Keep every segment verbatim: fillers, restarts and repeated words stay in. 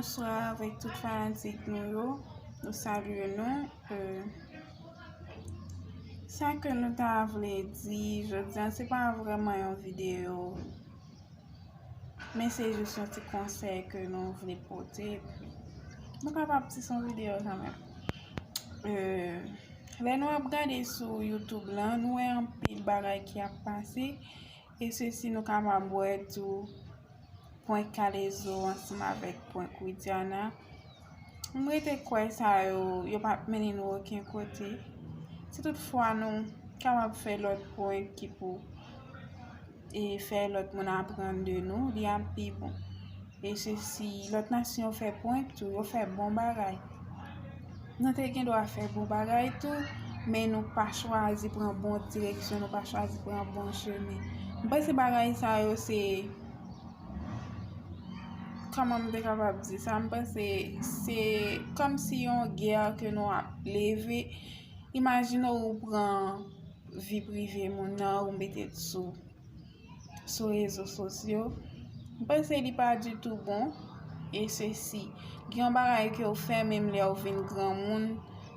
Bonswa avèk tout fanatik nou yo. Nou salye nou. Euh, sa ke nou ta vle di jodi a, se pa vrèman yon videyo, men se jis yon ti konsèy ke nou vle pote. Nou kapab di se yon videyo kanmenm. Euh, lè nou ap gade sou YouTube lan, nou wè anpil bagay ki ap pase. E sesi nou kapab wè tou prank K-Lezo ansanm avèk prank Widiana. M rete kwè sa yo, yo p ap mennen nou okenn kote. Si toutfwa nou kapab fè lòt prank ki pou e fè lòt moun aprann de nou, li ap pi bon. E sesi, lòt nasyon yo fè prank tou, yo fè bon bagay. Nou te gen dwa fè bon bagay tou, men nou pa chwazi pran bon direksyon, nou pa chwazi pran bon chemen. M panse bagay sa yo se, kòman m te kapab di sa, m panse se kòmsi yon gè ke nou ap leve. Imajine w ou pran vi prive moun nan, ou mete l sou sou rezo sosyo. M panse li pa ditou bon. E sesi, gen yon bagay ke w fè menm lè w vin granmoun,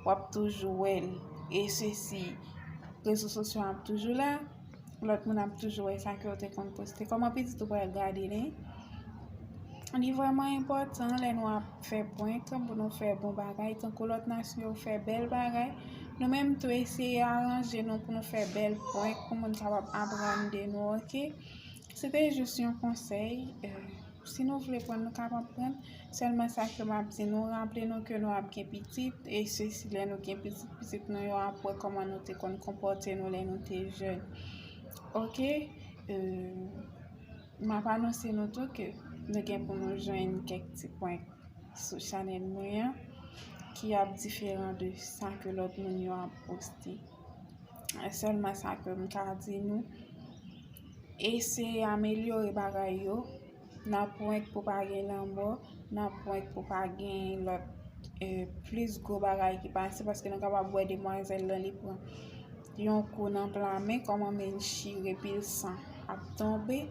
w ap toujou wè l. E sesi, rezo sosyo ap toujou la. Lòt moun ap toujou wè sa ke w te konn poste. Kòman pitit ou pral gade li? Li vrèman enpòtan lè nou ap fè prank pou nou fè bon bagay, tankou lòt nasyon yo fè bèl bagay. Nou menm tou eseye aranje nou pou nou fè bèl prank pou moun kapab aprann de nou, oke? Se te jis yon konsèy. Euh, si nou vle pran, nou kapab pran. Sèlman sa ke m ap di nou, raple nou ke nou ap gen pitit, e sesi lè nou gen pitit, pitit nou yo ap wè kòman nou te konn konpòte nou lè nou te jèn. Oke? Euh, m ap anonse nou tou ke nou gen pou nou jwenn kèk ti prank sou chanèl mwen an ki ap diferan de sa ke lòt moun yo ap poste. Sèlman sa ke m ka di nou, eseye amelyore bagay yo. Nan prank pou pa gen lanmò, nan prank pou pa gen lòt, euh, plis gwo bagay ki pase, paske nou kapab wè demwazèl lan li pran yon kou nan pla men, kòman men l chire, epi l san ap tonbe.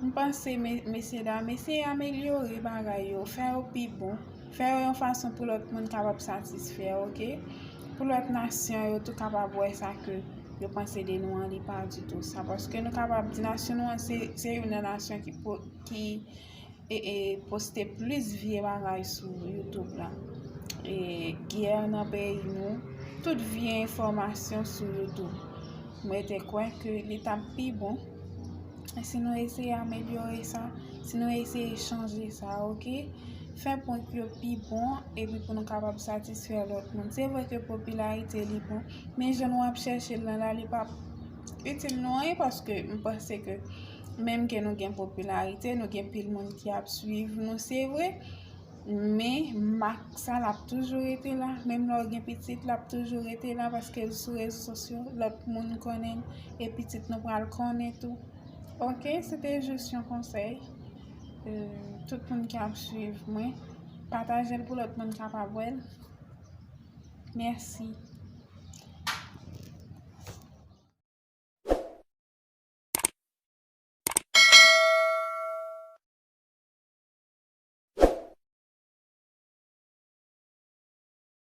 M panse, me-, mesye dam, eseye amelyore bagay yo, fè yo pi bon, fè yo yon fason pou lòt moun kapab satisfè, oke? Pou lòt nasyon yo tou kapab wè sa ke yo panse de nou an, li pa ditou sa. Paske nou kapab di nasyon nou an se, se youn nan nasyon ki po-, ki e, e, poste plis vye bagay sou YouTube la. E, gè nan peyi nou, tout vye enfòmasyon sou YouTube. Mwen te kwè ke li t ap pi bon si nou eseye amelyore sa, si nou eseye chanje sa, oke? Fè prank yo pi bon, epi pou nou kapab satisfè lòt moun. Se vre ke popilarite li bon, men jan nou ap chèche l nan la, li p ap itil nou anyen, paske m panse ke menm ke nou gen popilarite, nou gen pil moun ki ap swiv nou, se vre, men mak sa l ap toujou rete la. Menm lè w gen pitit, l ap toujou rete la, paske l sou rezo sosyo, lòt moun konnen l, e pitit nou pral konnen tou. Oke, se te jis yon konsèy. Euh, tout moun ki ap swiv mwen, pataje l pou lòt moun kapab wè l. Mèsi.